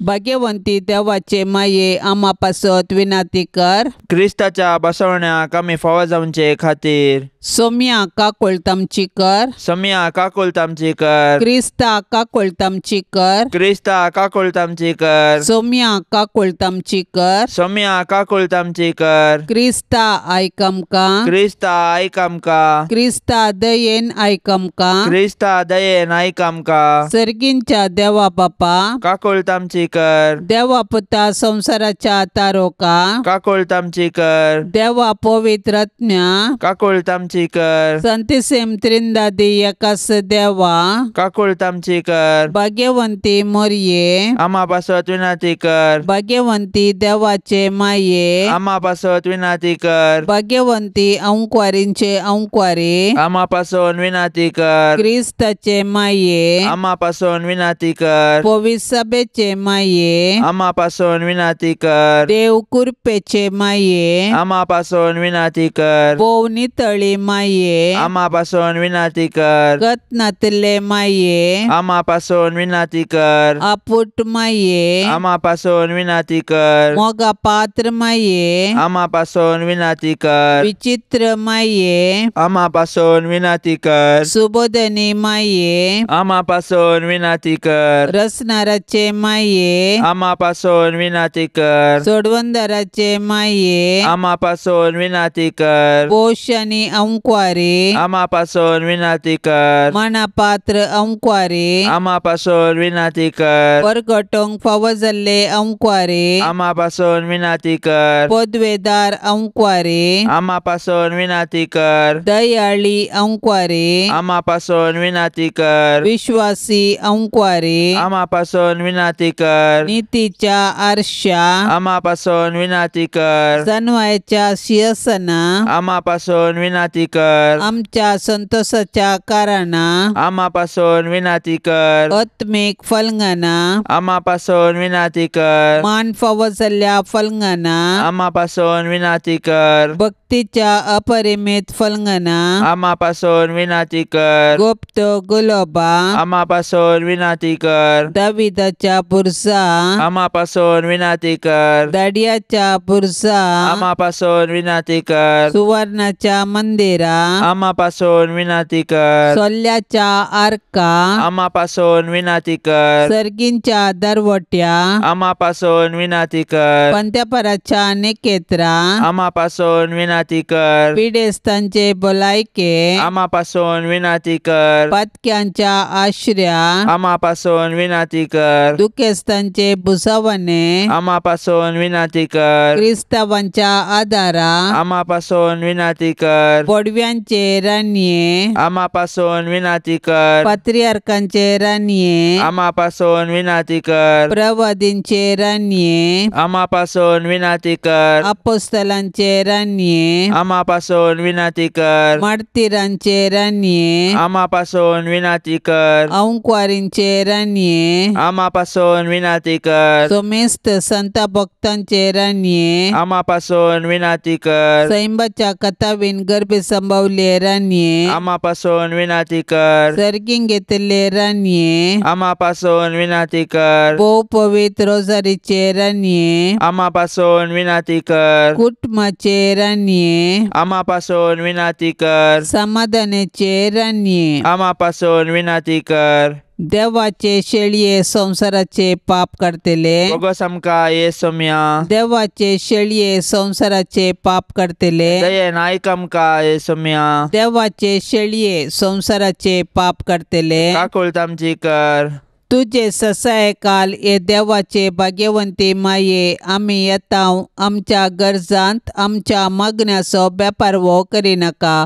भाग्यवंती देवाचे माये आमा पासत विनाती कर। क्रिस्ताच्या बसवण्याक आमी फावो जावचे खातीर सोम्या काकुळतामची कर। सोम्या काकुळतामची कर। क्रिस्ता काकुळतामची कर। क्रिस्ता काकुळतामची कर। सोम्या काकुळतामची कर। सोम्या काकुळतामची कर। क्रिस्ता आयक आमकां। क्रिस्ता आयक आमकां। क्रिस्ता दयेन आयक आमकां। क्रिस्ता दयेन आयक आमकां। सर्गींच्या देवा बापा काकुळतामची कर। देवा पुता संवसाराच्या तारोका काकुळतामची कर। देवा पवित्र आत्म्या काकुळतामची कर। संतिसेम त्रिंदादी एकास देवा काकुळतामची कर। भाग्यवंती मोरये आमा पासत विनाती कर। भाग्यवंती देवाचे माये आमा पासत विनाती कर। भाग्यवंती अंकवारींचे अंकवारी आमा पासून विनाती कर। क्रिस्ताचे माये आमा पासून विनाती कर। पवित्र सभेचे माये आमा पासून विनाती कर। देव कृपेचे माये आमा पासून विनाती कर। भोव नितळी माये आमा पासून विनाती कर। गतनातले माये आमा पासून विनाती कर। आपुट माये आमा पासून विनाती कर। मोगा पात्र माये आमा पासून विनाती कर। विचित्र माये आमा पासून विनाती कर। सुबोधनी माये आमा पासून विनाती कर। रसनाराचे माये आमा पासून विनाती कर। सोडवंदराचे माये आमा पासून विनाती कर। पोश आनी अंकवारी आमा पासून विनाती कर। मनापात्र अंकवारी आमा पासून विनाती कर। परगटोंक फावो जाल्ले अंकवारी आमा पासून विनाती कर। पदवेदार अंकवारी आमा पासून विनाती कर। दयाळी अंकवारी आमा पासून विनाती कर। विश्वासी अंकवारी आमा पासून विनाती कर। नीतीच्या आरशा आमा पासून विनाती कर। जनवायच्या शिरसना आमा पासून विनाती कर। आमच्या संतोषाच्या कारणा आमा पासून विनाती कर। आत्मिक फलंगना आमा पासून विनाती कर। मान फावो जाल्ल्या फलंगना आमा पासून विनाती कर। भक्तीच्या अपरिमित फलंगना आमा पासून विनाती कर। गुप्त गुलोबा आमा पासून विनाती कर। दाविदाच्या बुरसा आमा पासून विनाती कर। दाडियाच्या बुरसा आमा पासून विनाती कर। सुवर्णाच्या मंदिरा आमा पासून विनाती कर। सोल्याच्या आर्का आमा पासून विनाती कर। सर्गींच्या दरवट्या आमा पासून विनाती कर। पंत्यापराच्या निकेत्रा आमा पासून विनाती कर। पिडेस्तांचे भलायके आमा पासून विनाती कर। पातक्यांच्या आश्र्या आमा पासून विनाती कर। दुखेस्तांचे भुसावणे आमा पासून विनाती कर। क्रिस्तावांच्या आदारा आमा पासून विनाती कर। पडव्यांचे रानये आमा पासून विनाती कर। पात्रियार्कांचे रानये आमा पासून विनाती कर। प्रवादींचे रानये आमा पासून विनाती कर। अपोस्तलांचे रानये आमा पासून विनाती कर। मार्तीरांचे रानये आमा पासून विनाती कर। अंकवारींचे रानये आमा पासून विनाती कर। सोमेस्त संत भक्तांचे रानये आमा पासून विनाती कर। सैंबाच्या कथावीन गर्भे संभवले रानये आमा पासून विनाती कर। सर्गीन घेतले रानये आमा पासून विनाती कर। भोव पवित्र रोजारीचे रानये आमा पासून विनाती कर। कुटुंबाचे रानये आमा पासून विनाती कर। समाधानाचे रानये आमा पासून विनाती कर। देवाचे शेळये संवसाराचे पाप काडटले बोगस आमकां ये सोम्या। देवाचे शेळये संवसाराचे पाप काडटले दयेन आयक आमकां ये सोम्या। देवाचे शेळये संवसाराचे पाप काडटले काकुळट आमची कर। तुजे ससाय काल हे देवाचे भाग्यवंती माये आमी येता आमच्या गरजांत आमच्या मागण्याचो बेपारवो करिनाका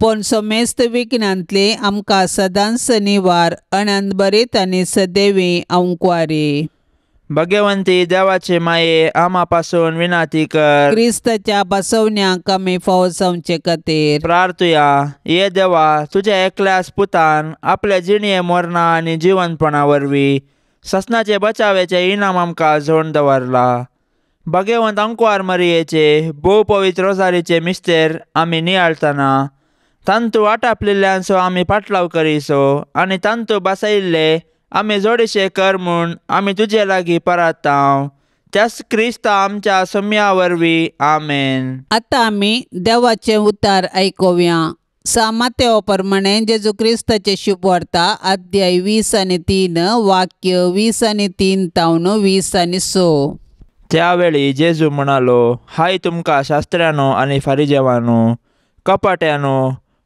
पूण समेस्त विघ्नांतली आमकां सदांच निवार अनंत बरीत आनी सदैवी अंकवारी। भगवंती देवाचे माये आमा पासून विनाती कर। क्रिस्ताच्या बसवण्याक आमी फावो जावचे खातीर प्रार्थुया। ये देवा, तुज्या एकल्याच पुतान आपल्या जिणये मरणा आनी जिवनपणा वरवीं ससनाचे बचावेचे इनाम आमकां जोड दवरला। भगवंत अंकवार मरियेचे भोव पवित्र रोजारीचे मिस्तेर आमी नियाळतना तांतू आटापलेल्यांचो आमी पाटलाव करीसो आनी तांतू बसयिल्ले आमी जोडीशे कर म्हूण आमी तुजे लागीं परतांव त्याच क्रिस्ता आमच्या सम्या वरवीं आमेन. आतां आमी देवाचें उतार आयकुया. मातेव प्रमाणे जेजू क्रिस्ताचे शुभवार्ता अध्याय 20:3 वाक्य 20:3 तावन 20:6. त्यावेळी जेजू म्हणालो, हाय तुमकां शास्त्र्यानो आनी फारिजेवानो, कपाट्यानो,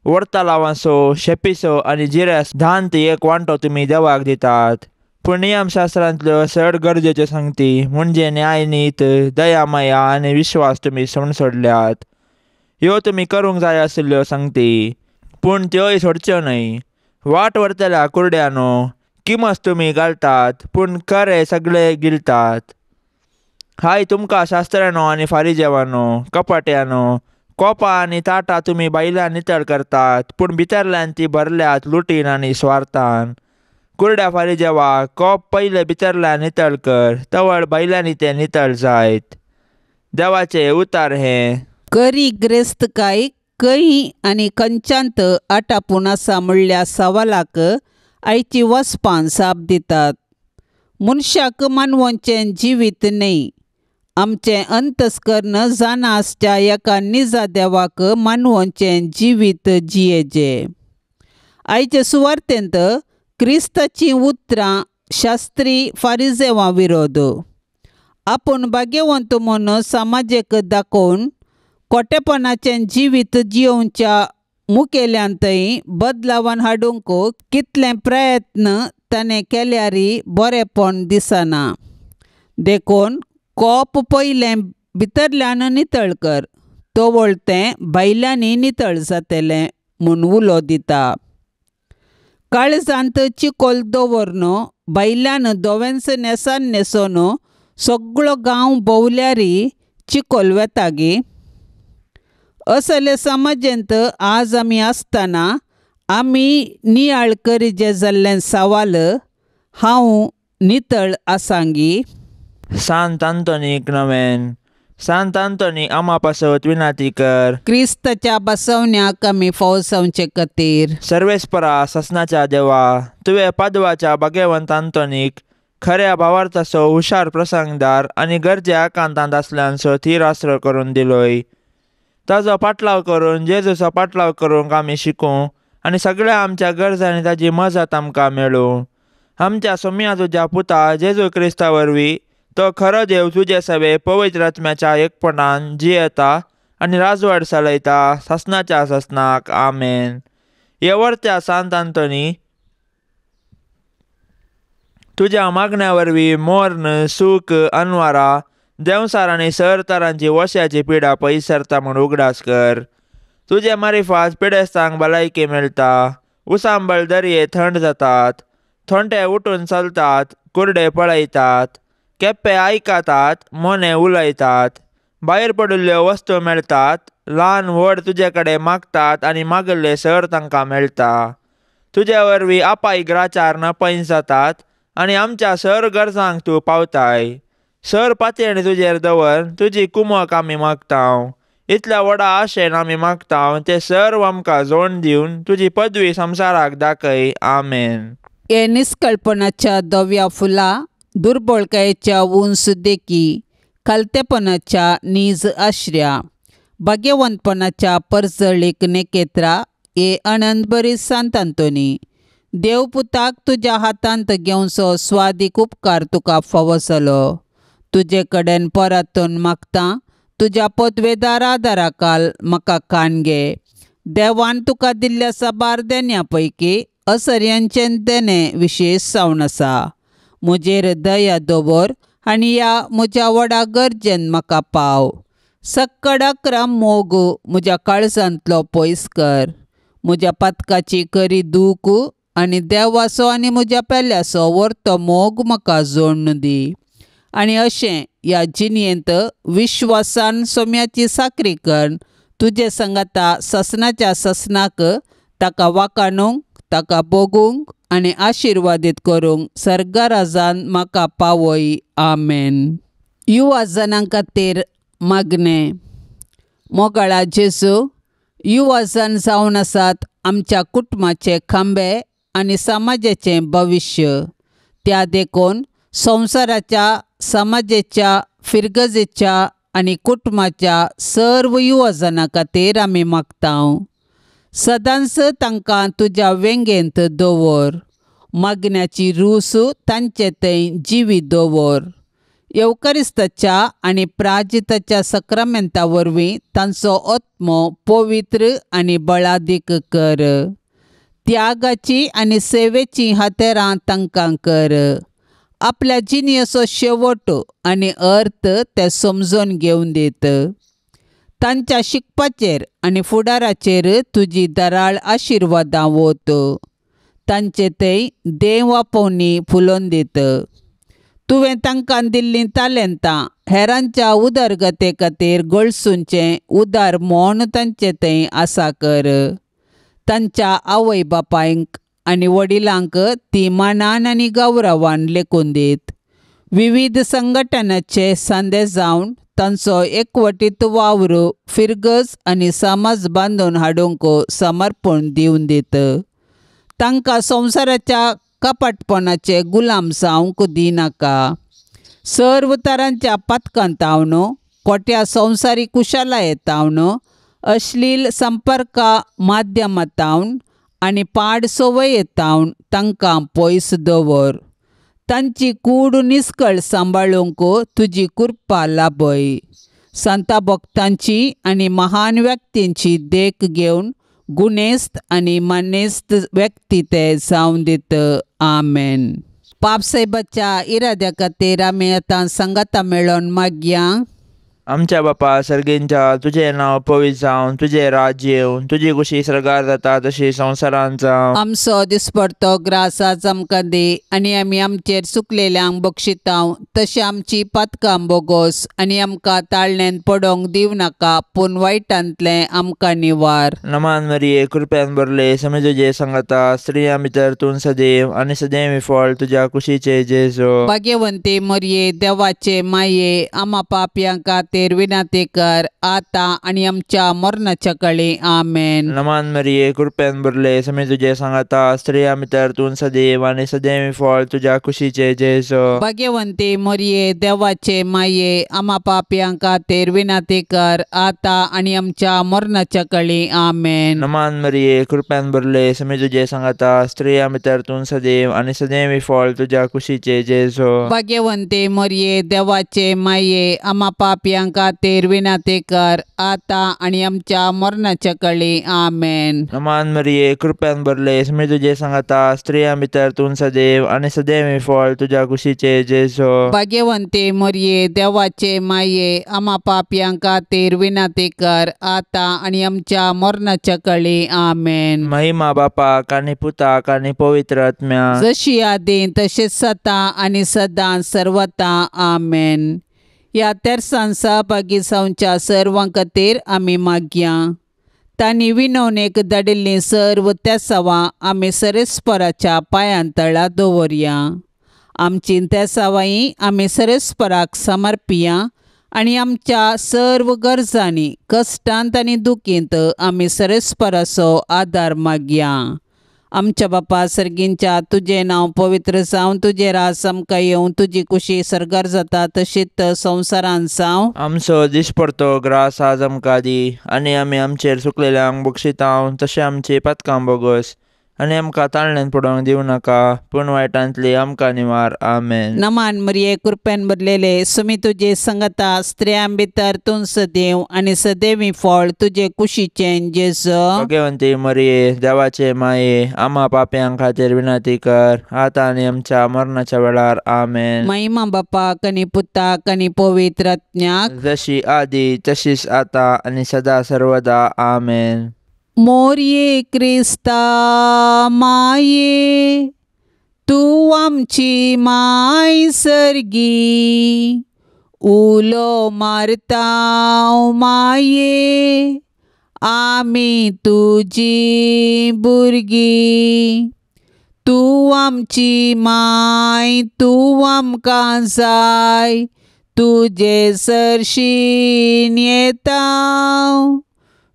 वडतालावांचो शेपीचो आनी जिऱ्यास धांत एक वांटो तुमी देवाक दितात, पूण नियमशास्त्रांतल्यो चड गरजेच्यो सांगती म्हणजे न्याय, नीत, दया, माया आनी विश्वास तुमी सोडून सोडल्यात. ह्यो तुमी करूंक जाय आशिल्ल्यो सांगती, पूण त्योय सोडच्यो न्हय. वाट व्हरतल्या कुरड्यानो, किमस तुमी घालतात पूण खरें सगळे गिळतात. हाय तुमकां शास्त्र्यानो आनी फारिजेवानो, कपाट्यानो, कोपां आनी ताटां तुमी बायलां नितळ करतात, पूण भितरल्यान ती भरल्यात लुटीन आनी स्वार्थान. कुरड्या फारिजेवा, कोप पयले भितरल्यान नितळ कर, तवळ बायलांनी तें नितळ जायत. देवाचें उतार हें. करी ग्रेस्तकाय खंय आनी खंयच्यांत आटापून आसा म्हणल्या सवालाक आयची वचपान साप दितात. मनशाक मानवांचें जिवीत न्हय, आमचें अंतस्कर्ण जाणा आसच्या एका निजा देवाक मानवांचें जिवीत जियेचें. आयचे सुवार्तेंत क्रिस्ताचीं उतरां शास्त्री फारिजेवां विरोध, आपूण भाग्यवंत म्हूण समाजेक दाखोवन कोटेपणाचें जिवीत जियोवच्या मुखेल्यांतय बदलावान हाडूंक कितले प्रयत्न ताणें केल्यार बरेंपण दिसना. देखून कोप पयलें भितरल्यान नितळ कर, तवळ तें भायल्यांनी नितळ जातलें म्हूण उलो दिता. काळजांत चिकोल दवरन भायल्यान दोवेंच न्हेसान न्हेसोन सगळो गांव भोंवल्यारी चिकोल वेता गी. असले समाजेंत आज आमी आसतना आमी नियाळ करीजे जाल्लें सवाल, हांव नितळ आसांगी? सांत आंतोनीक नवेन. सांत आंतोनी आमा पासत विनाती कर. क्रिस्ताच्या बसवण्याक आमी फौसावचे खातीर. सर्वेस्परा ससनाच्या देवा, तुवें पादवाच्या भाग्यवंत आंतोनीक खऱ्या भावार्थाचो हुशार प्रसंगदार आनी गरजे आकांतांत आसल्यांचो थीर आसरो करून दिलोय. ताजो पाटलाव करून जेजूचो पाटलाव करूंक आमी शिकूं आनी सगळ्या आमच्या गरजांनी ताजी मजत आमकां मेळूं. आमच्या सोम्या तुज्या पुता जेजू क्रिस्ता वरवीं तो खरो देव तुजे सवे पवित्र आत्म्याच्या एकपणान जियेता आनी राजवाड चलयता सासनाच्या सासनाक. आमेन. येवर्त्या सांत आंतोनी, तुज्या मागण्या वरवीं मोर्न, सूख, अनवारा, देंवसार आनी सर तरांची वश्याची पिडा पयस सरता म्हूण उगडास कर. तुजे मारिफात पिडेस्तांक भलायकी मेळटा, उसांबळ दर्ये थंड जातात, थोंटे उठून चलतात, कुरडे पळयतात, केप्पे आयकतात, मोने उलयतात, भायर पडिल्ल्यो वस्तू मेळटात, ल्हान व्हड तुजे कडेन मागतात आनी मागिल्ले सर तांकां मेळटा. तुजे वरवीं आपाय ग्राचार नपैन जातात आनी आमच्या सर गरजांक तूं पावताय. सर पातयेण तुजेर दवर तुजी कुमक आमी मागता. इतल्या व्हडा आशेन आमी मागता ते सर्व आमकां जोड दिवन तुजी पदवी संवसाराक दाखय. आमेन. हे निस्कळपणाच्या धव्या फुलां, दुर्बळकायेच्या उंच देखी, खालतेपणाच्या नीज आश्र्या, भाग्यवंतपणाच्या परजळीक नेकेत्रा, हे आनंदभरीत सांत आंतोनी, देवपुताक तुज्या हातांत घेवचो स्वादीक उपकार तुका फावो जालो. तुजे कडेन परतून मागता, तुज्या पदवेदार आदाराकाल म्हाका कान घे. देवान तुका दिल्ल्या साबार देण्या पैकी असर्यांचें देणें विशेश जावन आसा. म्हजेर दया दवर आनी ह्या म्हज्या व्हडा गरजेन म्हाका पाव. सक्कड अक्रम मोग म्हज्या काळजांतलो पयस कर. म्हज्या पातकाची करी दूख आनी देवाचो आनी म्हज्या पेल्याचो व्हरतो मोग म्हाका जोडून दी. आनी अशें ह्या जिणेंत विश्वासान सोम्याची साकरी कर तुजे संगाता ससनाच्या ससनाक ताका वाकाणूंक, ताका भोगूंक आनी आशिर्वादीत करूंक सर्गराजान म्हाका पावय. आमेन. युवा जनां खातीर मागणें. मोगाळा जेजू, युवा जन जावन आसात आमच्या कुटुंबाचे खांबे आनी समाजाचें भविश्य. त्या देखून संवसाराच्या, समाजेच्या, फिरगजेच्या आनी कुटुंबाच्या सर्व युवजनां खातीर आमी मागता. सदांच तांकां तुज्या वेंगेंत दवर. मागण्याची रूस तांचे थंय जिवी दवर. येवकारिस्ताच्या आनी प्राजिताच्या सक्रामेंता वरवीं तांचो आत्मो पवित्र आनी बळादीक कर. त्यागाची आनी सेवेची हातेरां तांकां कर. आपल्या जिणेचो शेवट आनी अर्थ ते समजून घेवन दीत. तांच्या शिकपाचेर आनी फुडाराचेर तुजी दराळ आशिर्वादां वत. तांचे थंय देव आपोवणी फुलोवन दीत. तुवें तांकां दिल्लीं तालेंतां हेरांच्या उदरगते खातीर गळसूंचें उदार म्हूण तांचे थंय आसा कर. तांच्या आवय बापायंक आनी वडिलांक ती मानान आनी गौरवान लेखून दीत. विविध संघटनाचे सांदे जावन तांचो एकवटीत वावर फिरगज आनी समाज बांदून हाडूंक समर्पण दिवन दीत. तांकां संवसाराच्या कपटपणाचे गुलाम जावंक दिनाका. सर्व तरांच्या पातकांतावन, खोट्या संवसारी कुशलायेतावन, अश्लील संपर्का माध्यमांतावन आनी पाड संवयेतावन तांकां पयस दवर. तांची कूड निस्कळ सांबाळूंक तुजी कृपा लाभय. संता भक्तांची आनी महान व्यक्तींची देख घेवन गुणेस्त आनी मानेस्त व्यक्ती ते जावन दीत. आमेन. पापसाहेबाच्या इराद्या खातीर आमी आतां सांगाता मेळोवन मागया. आमच्या बापा सर्गींच्या, तुजें नांव पवित्र जावं, तुजें राज्य येवं, तुजी खुशी सर्गार जाता तशी संवसारांत जावं. आमचो दिसपडतो ग्रास आज आमकां दी आनी आमी आमचेर चुकलेल्यांक बक्षितांव तशें आमची पातकां बोगोस आनी आमकां ताळण्यान पडोंक दिवं नाका, पूण वायटांतलें आमकां निवार. नमान मरिये, कृपेन भरले, समी तुजे सांगाता, स्त्रियां भितर तूं सदैव आनी सदैव फळ तुज्या कुशीचे जेजू. भाग्यवंती मरिये, देवाचे माये, आमा पापयां खातीर विनंती कर आतां आनी आमच्या मरणाच्या कळी. आमेन. नमान मरिये, कृपेन भरले, समी तुजे सांगाता, स्त्रियां भितर तूं सदैव आनी सदैव फळ तुज्या कुशीचे जेजू. भाग्यवंती मरिये, देवाचे माये, आमा पापयां खातीर विनंती कर आतां आनी आमच्या मरणाच्या कळी. आमेन. नमान मरिये, कृपेन भरले, समी तुजे सांगाता, स्त्रियां भितर तूं सदैव आनी सदैव फळ तुज्या कुशीचे जेजू. भाग्यवंती मरिये, देवाचे माये, आमा पापयां खातीर विनंती कर आतां आनी आमच्या मरणाच्या कळी. आमेन. नमान मरिये, कृपेन भरले, समी तुजे सांगाता, स्त्रियां भितर तूं सदैव आनी सदैव फळ तुज्या कुशीचे जेजू. भाग्यवंती मरिये, देवाचे माये, आमा पापयां खातीर विनंती कर आतां आनी आमच्या मरणाच्या कळी. आमेन. महिमा बापाक आनी पुताक आनी पवित्र आत्म्याक, जशी आदी तशीच सदां आनी सदां सर्वता. आमेन. ह्या तेरसान सहभागी जावच्या सर्वां खातीर आमी मागया. तांणी विनवणेक धाडिल्लीं सर्व तेसावां आमी सरेस्पराच्या पांयां तळा दवरया. आमची तेसावांय आमी सरेस्पराक समर्पिया आनी आमच्या सर्व गरजांनी, कश्टांत आनी दुखींत आमी सरेस्पराचो आदार मागया. आमच्या बापा सर्गींच्या, तुजें नांव पवित्र जावं, तुजें राज आमकां येवं, तुजी खुशी सर्गार जाता तशीच संवसारांत जावं. आमचो दिसपडतो ग्रास आज आमकां दी आनी आमी आमचेर चुकलेल्यांक बक्षितांव तशें आमची पातकां बोगस आनी आमकां ताळण्यान पडोवंक दिवं नाका, पूण वायटांतली आमकां निवार. आमेन. नमान मरिये, कृपेन भरलेले, सुमी तुजे संगता, स्त्रियां भितर तूं सदैव आनी सदैवी फळ तुजे कुशीचें जेजू. भाग्यवंती मरिये, देवाचे माये, आमा पापयां खातीर विनंती कर आतां आनी आमच्या मरणाच्या वेळार. आमेन. महिमा बापाक आनी पुताक आनी पवित्र आत्म्याक, जशी आदी तशीच आतां आनी सदा सर्वदा. आमेन. मोरये क्रिस्ता माये, तूं आमची माय सर्गी, उलो मारता माये, आमी तुजी भुरगीं. तूं आमची माय, तूं आमकां जाय, तुजे सरशीन येता,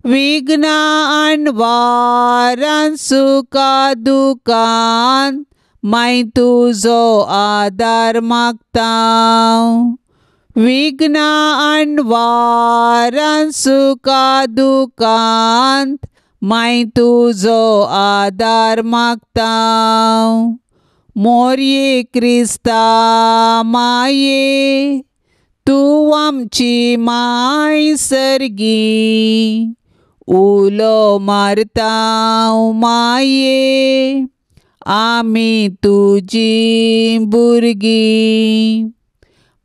विघ्नां वारान सुखा दुखान माय तुजो आदार मागता. विघ्नां अणवारान सुखा दुखांत माय तुजो आदार मागता. मोरये क्रिस्ता माये तूं आमची माय सर्गी, उलो मारता माये आमी तुजी भुरगीं.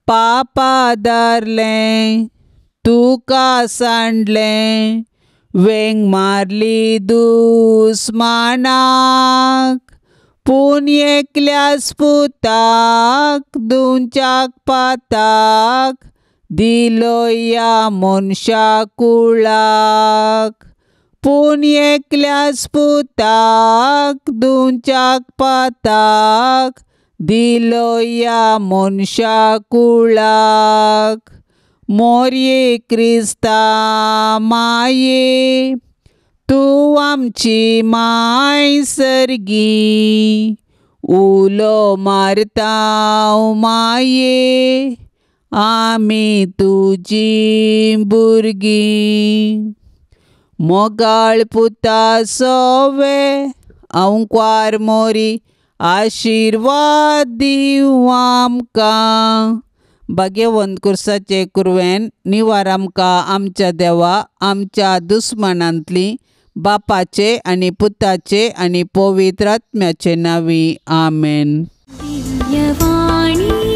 पापा धरलें तुका सांडलें, वेंग मारली दुस्मानाक, पूण एकल्याच पुताक दुंच्याक पाताक दिलो ह्या मनशा कुळाक. पूण एकल्याच पुताक दुंच्याक पाताक दिलो ह्या मनशा कुळाक. मोरये क्रिस्ता माये तूं आमची माय सर्गी, उलो मारता माये आमी तुजी भुरगीं. मोगाळ पुता सोवे अंकवार मोरी आशिर्वाद दिवं आमकां. भाग्यवंत कुर्साचे कुरवेन निवार आमकां आमच्या देवा आमच्या दुस्मानांतली, बापाचे आनी पुताचे आनी पवित्र आत्म्याचे नांवी. आमेन. दिव्यवाणी.